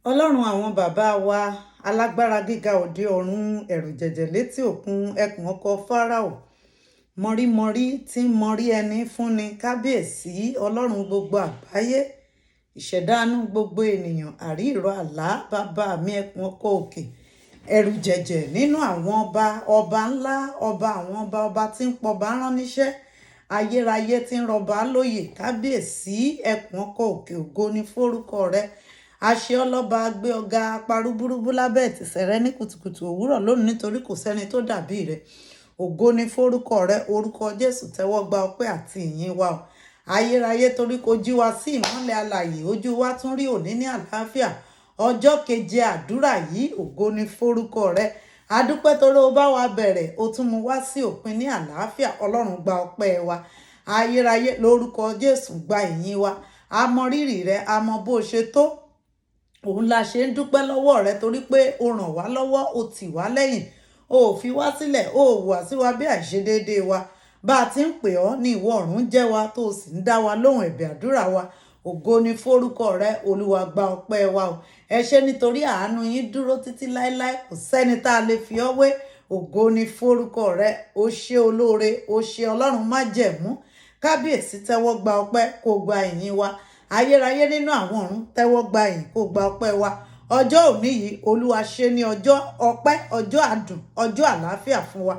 Ọlọ́run àwọn bàbá wa, alágbára gíga òde ọ̀run, ẹ̀rù jẹ̀jẹ̀ létí òkun, ẹkùn ọkọ̀ Fáráò, mọ̀rímọ̀rí tí ń mọrí ẹni fúnni, kábíyèsí ọlọ́run gbogbo àgbáyé, ìṣẹ̀dánú gbogbo ènìyàn, àrí ìrọ̀ àlá, bàbá mi ẹkùn ọkọ̀ òkè, ẹ̀rù jẹ̀jẹ̀ nínú àwọn ọba, ọba ńlá, ọba àwọn ọba, ọba tí ń pọba rán níṣẹ́, ayérayé tí ń rọba lóyè, kábíyèsí ẹkùn ọkọ̀ òkè, ògo ní forúkọ rẹ. Àṣẹ ọlọ́ba gbé ọ̀gá parúburúbú lábẹ́ ìtìsẹ̀ rẹ ní kùtùkùtù òwúrọ̀ lónìí, nítorí kò sẹ́ni tó dàbí rẹ. Ògo ní forúkọ rẹ. Orúkọ Jésù, tẹ́wọ́ gba ọpẹ́ àti ìyìn wa o. Ayérayé, torí kò jí wa sí ìmọ́lẹ̀ alààyè, ojú wa tún rí òní ní àlàáfíà. Ọjọ́ keje àdúrà yìí, ògo ní forúkọ rẹ. Adúpẹ́ torí o bá wa bẹ̀rẹ̀, o tún mú wá sí òpin ní àlàáfíà. Ọlọ́run, gba ọpẹ́ wa. Ayérayé, lórúkọ Jésù, gba ìyìn wa. A mọ rírì rẹ, a mọ bó ṣe tó, òun la ṣe ń dúpẹ́ lọ́wọ́ rẹ, torí pé o ràn wá lọ́wọ́, o tì wá lẹ́yìn, o ò fi wá sílẹ̀, o ò wà sí wa bí àìṣedéédéé wa. Bá a ti ń pè ọ́ ní ìwọ ọ̀run jẹ́ wa, tó o sì ń dá wa lóhùn ẹ̀bẹ̀ àdúrà wa. Ògo ni forúkọ rẹ. Olúwa, gba ọpẹ́ wa o. Ẹ ṣé, nítorí àánú yín dúró títí láéláé. Kò sẹ́ni tá a lè fi ọ́ wé. Ògo ni forúkọ rẹ. O ṣé olóore, o ṣé ọlọ́run májẹ̀mú. Kábíyèsí, tẹ́wọ́ gba ọpẹ́, kó gba ìyìn wa. Ayérayé nínú àwọn ọ̀run, tẹ́wọ́ gba ìyìn, kó gba ọpẹ́ wa. Ọjọ́ òní yìí, Olúwa, ṣe ní ọjọ́ ọpẹ́, ọjọ́ àdùn, ọjọ́ àlàáfíà fún wa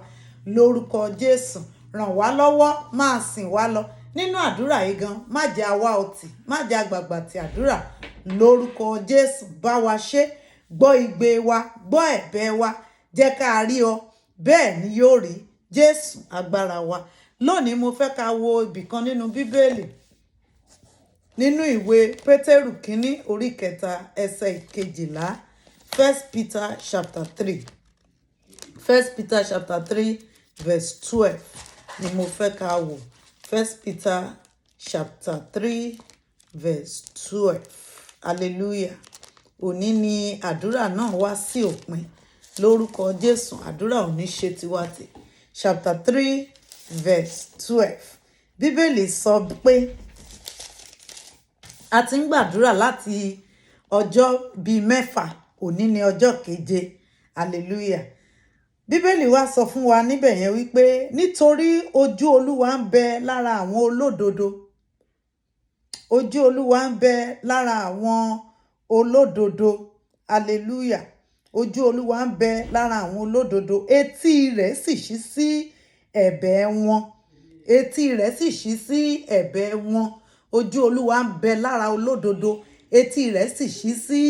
lórúkọ Jésù. Ràn wá lọ́wọ́, máa sìn wá lọ nínú àdúrà yìí gan. Má jẹ́ àwa ọtí, má jẹ́ àgbàgbà ti àdúrà lórúkọ Jésù. Bá wa ṣe, gbọ́ igbe wa, gbọ́ ẹ̀bẹ̀ wa, jẹ́ ká rí ọ. Bẹ́ẹ̀ ni yóò rí, Jésù agbára wa. Lónìí, mo fẹ́ ká wo ibìkan nínú Bíbélì, nínú ìwé Pétérù kínní, orí kẹta, ẹsẹ̀ 12. First Peter chapter 3, First Peter chapter 3 verse 12 ni mo fẹ́ ká wò. First Peter chapter 3 verse 12. Hallelujah. Òní ni àdúrà náà wá sí òpin lórúkọ Jésù. Àdúrà òní ṣe tiwa tì. Chapter 3 verse 12, Bíbélì sọ pé a ti ń gbàdúrà láti ọjọ́ bíi 6, òní ni ọjọ́ keje. Hallelujah. Bíbélì wa sọ fún wa níbẹ̀ yẹn wípé, nítorí ojú Olúwa ń bẹ lára àwọn olódodo, ojú Olúwa ń bẹ lára àwọn olódodo. Hallelujah. Ojú Olúwa ń bẹ lára àwọn olódodo, etí rẹ̀ sì ṣí sí ẹ̀bẹ̀ wọn, etí rẹ̀ sì ṣí sí ẹ̀bẹ̀ wọn. Ojú Olúwa ń bẹ lára olódodo, etí rẹ̀ sì ṣí sí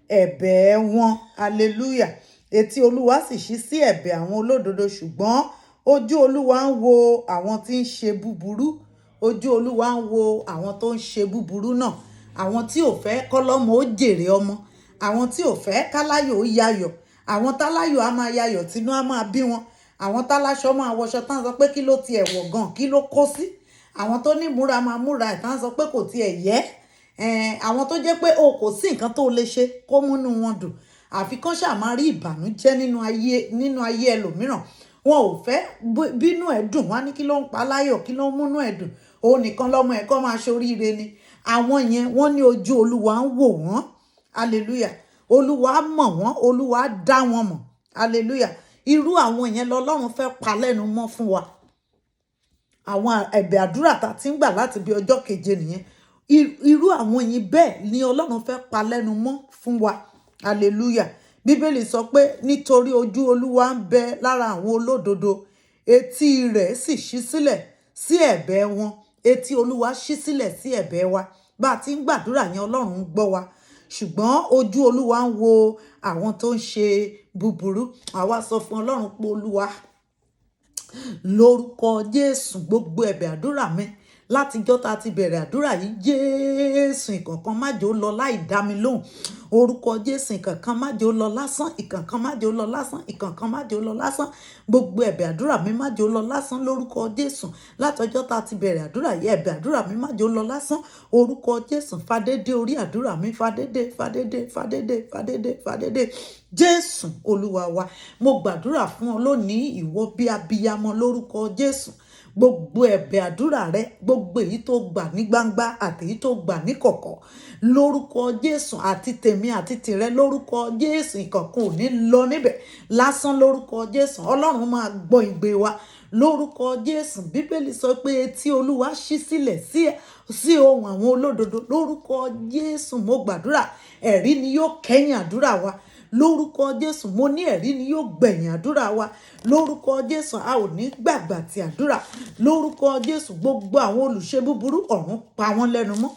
ẹ̀bẹ̀ wọn. Hallelujah. Etí Olúwa sì ṣí sí ẹ̀bẹ̀ àwọn olódodo, ṣùgbọ́n ojú Olúwa ń wo àwọn tí ń ṣe búburú. Ojú Olúwa ń wo àwọn tó ń ṣe búburú náà, àwọn tí ò fẹ́ kọ́lọ́mọ ó jèrè ọmọ, àwọn tí ò fẹ́ káláyọ̀ ó yayọ̀, àwọn táláyọ̀ á máa yayọ̀, tínú á máa bí wọn, àwọn táláṣọ máa wọṣọ tán sọ pé, "Kí ló tiẹ̀ wọ̀ gan? Kí ló kó sí?" Àwọn tó ní múra máa múra ẹ̀ tán sọ pé kò tiẹ̀ yẹ. Àwọn tó jẹ́ pé o kò sí nǹkan tó lè ṣe kó múnú wọn dùn, àfi kán ṣáà máa rí ìbànújẹ́ nínú ayé ẹlòmíràn. Wọn ò fẹ́ bínú ẹ̀ dùn. Wọ́n á ní, "Kí ló ń pa láyọ̀? Kí ló ń múnú ẹ̀ dùn? Òun nìkan lọ́mọ ẹ̀ kọ́ máa ṣoríire ni." Àwọn yẹn, wọ́n ní ojú Olúwa ń wò wọ́n. Hallelujah. Olúwa mọ̀ wọ́n, Olúwa dá wọn mọ̀. Hallelujah. Irú àwọn yẹn lọ́lọ́run fẹ́ pa lẹ́nu mọ́ fún wa. Àwọn ẹ̀bẹ̀ àdúrà tá a ti ń gbà láti bí ọjọ́ keje nìyẹn. Irú àwọn yìí bẹ́ẹ̀ ni Ọlọ́run fẹ́ pa lẹ́nu mọ́ fún wa. Hallelujah. Bíbélì sọ pé, nítorí ojú Olúwa ń bẹ lára àwọn olódodo, etí rẹ̀ sì ṣí sílẹ̀ sí ẹ̀bẹ̀ wọn. Etí Olúwa ṣí sílẹ̀ sí ẹ̀bẹ̀ wa. Bá a ti ń gbàdúrà yẹn, Ọlọ́run ń gbọ́ wa, ṣùgbọ́n ojú Olúwa ń wo àwọn tó ń ṣe búburú. Àwa sọ fún Ọlọ́run pé, "Olúwa, lórúkọ Jésù, gbogbo ẹ̀bẹ̀ àdúrà mi látijọ́ tá a ti bẹ̀rẹ̀ àdúrà yìí, Jésù, ìkọ̀ọ̀kan má jẹ́ ó lọ láì dá mi lóhùn. Orúkọ Jésù, ìkọ̀ọ̀kan má jẹ́ ó lọ lásán, ìkọ̀ọ̀kan má jẹ́ ó lọ lásán, ìkọ̀ọ̀kan má jẹ́ ó lọ lásán. Gbogbo ẹ̀bẹ̀ àdúrà mi, má jẹ́ ó lọ lásán lórúkọ Jésù. Látọjọ́ tá a ti bẹ̀rẹ̀ àdúrà yìí, ẹ̀bẹ̀ àdúrà mi, má jẹ́ ó lọ lásán. Orúkọ Jésù, fadédé orí àdúrà mi, fadédé, fadédé, fadédé, fadédé, fadédé." Jésù Olúwa wa. Mo gbàdúrà fún ọ lónìí, ìwọ bí abiyamọ, lórúkọ Jésù. Gbogbo ẹ̀bẹ̀ àdúrà rẹ, gbogbo èyí tó gbà ní gbangba àti èyí tó gbà ní kọ̀kọ̀, lórúkọ Jésù, àti tèmi àti tìrẹ, lórúkọ Jésù, ìkọ̀kan ò ní lọ níbẹ̀ lásán. Lórúkọ Jésù, Ọlọ́run máa gbọ́ igbe wa lórúkọ Jésù. Bíbélì sọ pé etí Olúwa ṣí sílẹ̀ sí ohùn àwọn olódodo. Lórúkọ Jésù, mo gbàdúrà, ẹ̀rí ni yóò kẹ́yìn àdúrà wa. Lórúkọ Jésù, mo ní ẹ̀rí ni yóò gbẹ̀yìn àdúrà wa. Lórúkọ Jésù, a ò ní gbàgbà ti àdúrà. Lórúkọ Jésù, gbogbo àwọn olùṣe búburú, ọ̀run pa wọ́n lẹ́nu mọ́.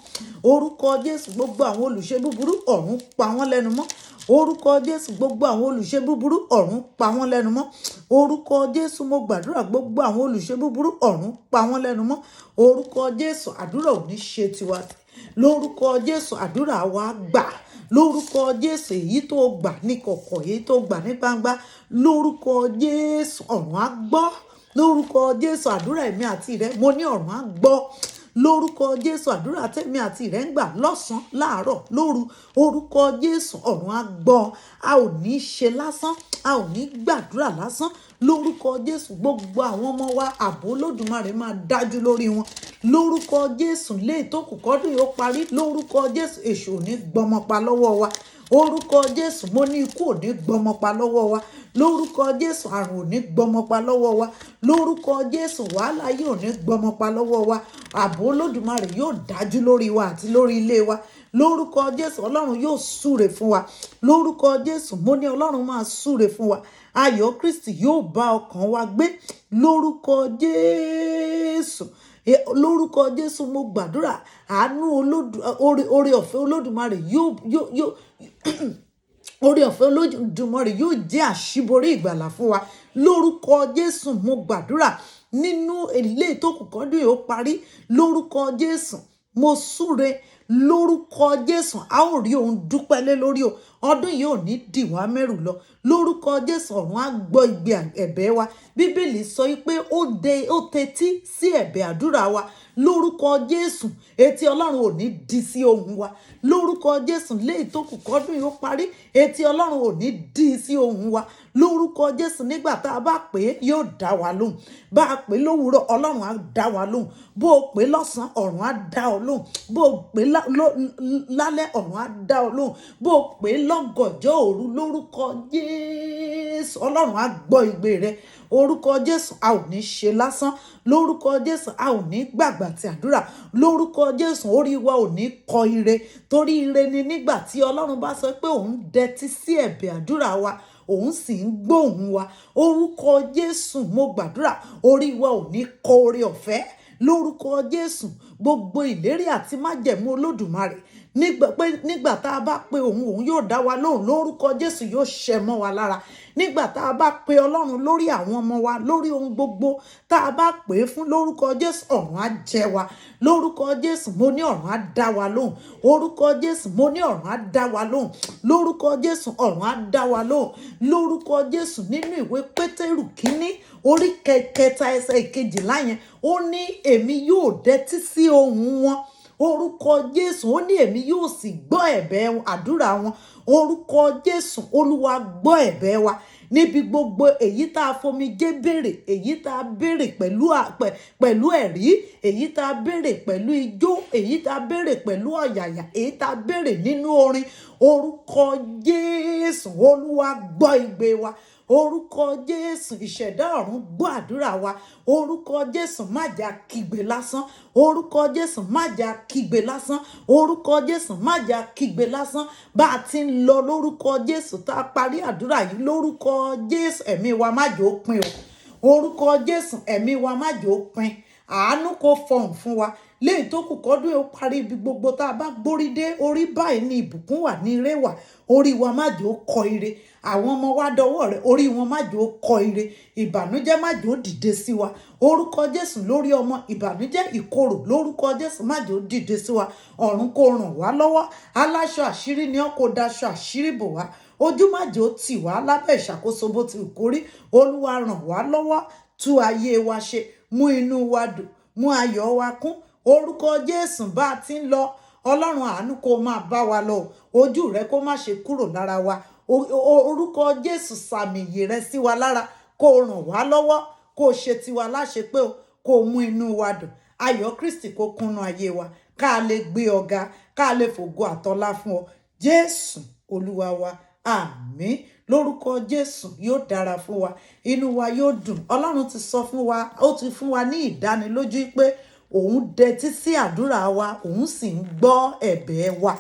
Orúkọ Jésù, gbogbo àwọn olùṣe búburú, ọ̀run pa wọ́n lẹ́nu mọ́. Orúkọ Jésù, gbogbo àwọn olùṣe búburú, ọ̀run pa wọ́n lẹ́nu mọ́. Orúkọ Jésù, mo gbàdúrà, gbogbo àwọn olùṣe búburú, ọ̀run pa wọ́n lẹ́nu mọ́. Orúkọ Jésù, àdúrà ò ní ṣe tiwa. Lórúkọ Jésù, àdúrà wa gbà. Lórúkọ Jésù, èyí tó gbà ní kọ̀kọ̀, èyí tó gbà ní gbangba, lórúkọ Jésù, ọ̀run á gbọ́. Lórúkọ Jésù, àdúrà èmi àti rẹ, mo ní ọ̀run á gbọ́. Lórúkọ Jésù, àdúrà tèmi àti rẹ ń gbà lọ́sàn-án, láàárọ̀, lóru, orúkọ Jésù, ọ̀run á gbọ́. A ò ní ṣe lásán, a ò ní gbàdúrà lásán. Lórúkọ Jésù, gbogbo àwọn ọmọ wa, ààbò Olódùmarè máa dájú lórí wọn. Lórúkọ Jésù, lè tó kù kọ́dún yóò parí, lórúkọ Jésù, èṣù ò ní gbọmọ pa lọ́wọ́ wa. Orúkọ Jésù, mo ní ikú ò ní gbọmọ pa lọ́wọ́ wa. Lórúkọ Jésù, àrùn ò ní gbọmọ pa lọ́wọ́ wa. Lórúkọ Jésù, wàhálà yóò ní gbọmọ pa lọ́wọ́ wa. Ààbò Olódùmarè yóò dájú lórí wa àti lórí ilé wa. Lórúkọ Jésù, Ọlọ́run yóò súre fún wa. Lórúkọ Jésù, mo ní Ọlọ́run máa súre fún wa. Ayọ̀ Kristi yóò bá ọkàn wa gbé. Lórúkọ Jésù, lórúkọ Jésù, mo gbàdúrà, àánú oore ọ̀fẹ́ Olódùmarè yóò yóò yóò oore ọ̀fẹ́ Olódùmarè yóò jẹ́ àṣíborí ìgbàlà fún wa. Lórúkọ Jésù, mo gbàdúrà, nínú ilé tó kù kọ́dún yóò parí, lórúkọ Jésù, mo súre. Lórúkọ Jésù, a ó rí ohun dúpẹ́ lé lórí o. Ọdún yìí ò ní dì wá mẹ́rù lọ. Lórúkọ Jésù, ọ̀run á gbọ́ igbe ẹ̀bẹ̀ wa. Bíbélì sọ pé ó tẹ́tí sí ẹ̀bẹ̀ àdúrà wa. Lórúkọ Jésù, etí Ọlọ́run ò ní di sí ohùn wa. Lórúkọ Jésù, léyìí tó kù kọ́dún yìí ó parí, etí Ọlọ́run ò ní di sí ohùn wa. Lórúkọ Jésù, nígbà tá a bá pè é, yóò dá wa lóhùn. Bá a pè é lówùúrọ̀, Ọlọ́run á dá wa lóhùn. Bó o pè é lọ́sàn-án, ọ̀run á dá ọ lóhùn. Bó o pè é lálẹ́, ọ̀run á dá ọ lóhùn. Bó o pè é lọ́gànjọ́ òru, lórúkọ Jésù, Ọlọ́run á gbọ́ igbe rẹ. Orúkọ Jésù, a ò ní ṣe lásán. Lórúkọ Jésù, a ò ní gbàgbà ti àdúrà. Lórúkọ Jésù, orí wa ò ní kọ ire, torí ire ni nígbà tí Ọlọ́run bá sọ pé òun dẹtí sí ẹ̀bẹ̀ àdúrà wa, òun sì ń gbóhùn wa. Orúkọ Jésù, mo gbàdúrà, orí wa ò ní kọ oore ọ̀fẹ́. Lórúkọ Jésù, gbogbo ìlérí àti májẹ̀mú Olódùmarè nígbà pé nígbà tá a bá pe òun, òun yóò dá wa lóhùn, lórúkọ Jésù, yóò ṣẹ mọ́ wa lára. Nígbà tá a bá pe Ọlọ́run lórí àwọn ọmọ wa, lórí ohun gbogbo tá a bá pè é fún, lórúkọ Jésù, ọ̀run á jẹ́ wa. Lórúkọ Jésù, mo ní ọ̀run á dá wa lóhùn. Orúkọ Jésù, mo ní ọ̀run á dá wa lóhùn. Lórúkọ Jésù, ọ̀run á dá wa lóhùn. Lórúkọ Jésù, nínú ìwé Pétérù kínní, orí kẹta, ẹsẹ̀ 12 yẹn, ó ní èmi yóò dẹ́tí sí ohùn wọn. Orúkọ Jésù, ó ní èmi yóò sì gbọ́ ẹ̀bẹ̀ àdúrà wọn. Orúkọ Jésù, Olúwa gbọ́ ẹ̀bẹ̀ wa níbi gbogbo, èyí tá a fomijé béèrè, èyí tá a béèrè pẹ̀lú ẹ̀rí, èyí tá a béèrè pẹ̀lú ijó, èyí tá a béèrè pẹ̀lú ọ̀yàyà, èyí tá a béèrè nínú orin. Orúkọ Jésù, Olúwa gbọ́ igbe wa. Orúkọ Jésù, ìṣẹ̀dá ọ̀run gbọ́ àdúrà wa. Orúkọ Jésù, má jà kígbe lásán. Orúkọ Jésù, má jà kígbe lásán. Orúkọ Jésù, má jà kígbe lásán. Bá a ti ń lọ, lórúkọ Jésù, tá a parí àdúrà yìí, lórúkọ Jésù, ẹ̀mí wa má jò ó pin o. Orúkọ Jésù, ẹ̀mí wa má jò ó pin. Àánú kò fọhùn fún wa. Léyìí tó kù kọ́dún yóò parí, ibi gbogbo tá a bá gbórí dé, orí báyìí ní ìbùkún wà, ní ire wà. Orí wa má jò ó kọ ire. Àwọn ọmọ wa dọwọ́ rẹ̀, orí wọn má jò ó kọ ire. Ìbànújẹ́ má jò ó dìde sí wa. Orúkọ Jésù, lórí ọmọ, ìbànújẹ́, ìkorò, lórúkọ Jésù, má jò ó dìde sí wa. Ọ̀run kò ràn wá lọ́wọ́. Aláṣọ àṣírí ni ọ́, kò daṣọ àṣírí bò wá. Ojú má jò ó tì wá lábẹ́ ìṣàkóso bó ti wù kó rí. Olúwa ràn wá lọ́wọ́, tú ayé wa ṣe, mú inú wa dùn, mú ayọ̀ wa kún. Orúkọ Jésù, bá a ti ń lọ, Ọlọ́run àánú kó máa bá wa lọ, ojú rẹ kó má ṣe kúrò lára wa. Orúkọ Jésù, sàmì ìyè rẹ sí wa lára, kó ràn wá lọ́wọ́, kó ṣe tiwa láṣẹ pé o. Kó o mú inú wa dùn. Ayọ̀ Kristi kó kúnnú ayé wa, ká lè gbé ọ ga, ká lè fògo àtọlá fún ọ. Jésù Olúwa wa, àmín. Lórúkọ Jésù, yóò dára fún wa, inú wa yóò dùn. Ọlọ́run ti sọ fún wa, ó ti fún wa ní ìdánilójú pé òun dẹtí sí àdúrà wa, òun sì ń gbọ́ ẹ̀bẹ̀ wa.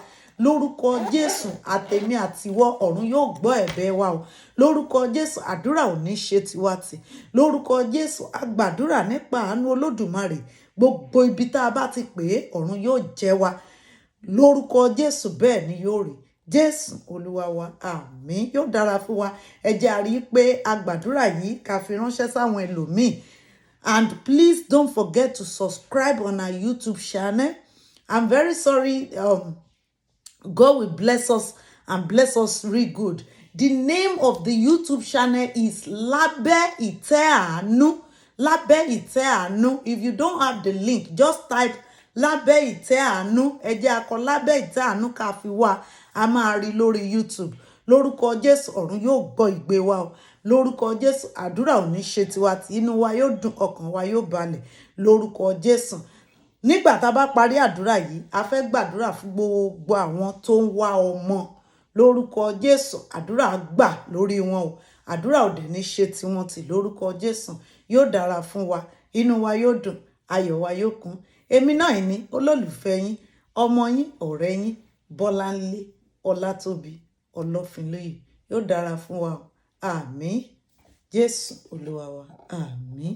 Lórúkọ Jésù, àtèmi àtiwọ, ọ̀run yóò gbọ́ ẹ̀bẹ̀ wa o. Lórúkọ Jésù, àdúrà ò ní ṣe tiwa tì. Lórúkọ Jésù, a gbàdúrà nípa àánú Olódùmarè, gbogbo ibi tá a bá ti pè é, ọ̀run yóò jẹ́ wa. Lórúkọ Jésù, bẹ́ẹ̀ ni yóò rí. Jésù Olúwa wa, àmín. Yóò dára fún wa. Ẹ jẹ́ a rí i pé a gbàdúrà yìí, ká fi ránṣẹ́ sáwọn ẹlòmíì. And please don't forget to subscribe on our YouTube channel. I'm very sorry. God will bless us and bless us real good. The name of the YouTube channel is Lábẹ́ Ìtẹ́ Àánú. Lábẹ́ Ìtẹ́ Àánú. If you don't have the link, just type Lábẹ́ Ìtẹ́ Àánú. Ẹ jẹ́ a kọ Lábẹ́ Ìtẹ́ Àánú ká fi wá. A máa rí lórí YouTube. Lórúkọ Jésù, ọ̀run yóò gbọ́ ìgbé wa o. Lórúkọ Jésù, àdúrà ò ní ṣe tiwa tí, inú wa yóò dùn, ọkàn wa yóò balẹ̀. Lórúkọ Jésù. Nígbà tá a bá parí àdúrà yìí, a fẹ́ gbàdúrà fún gbogbo àwọn tó ń wá ọmọ. Lórúkọ Jésù, àdúrà gbà lórí wọn o. Àdúrà ò dẹ̀ ní ṣe tiwọn tì. Lórúkọ Jésù, yóò dára fún wa, inú wa yóò dùn, ayọ̀ wa yóò kún. Èmi náà ní olólùfẹ́ yín, ọmọ yín, ọ̀rẹ́ yín, Bọ́láńlé Ọlátóbi Ọlọ́finlóye. Yóò dára fún wa o. Àmín. Jésù Olúwa wa, àmín.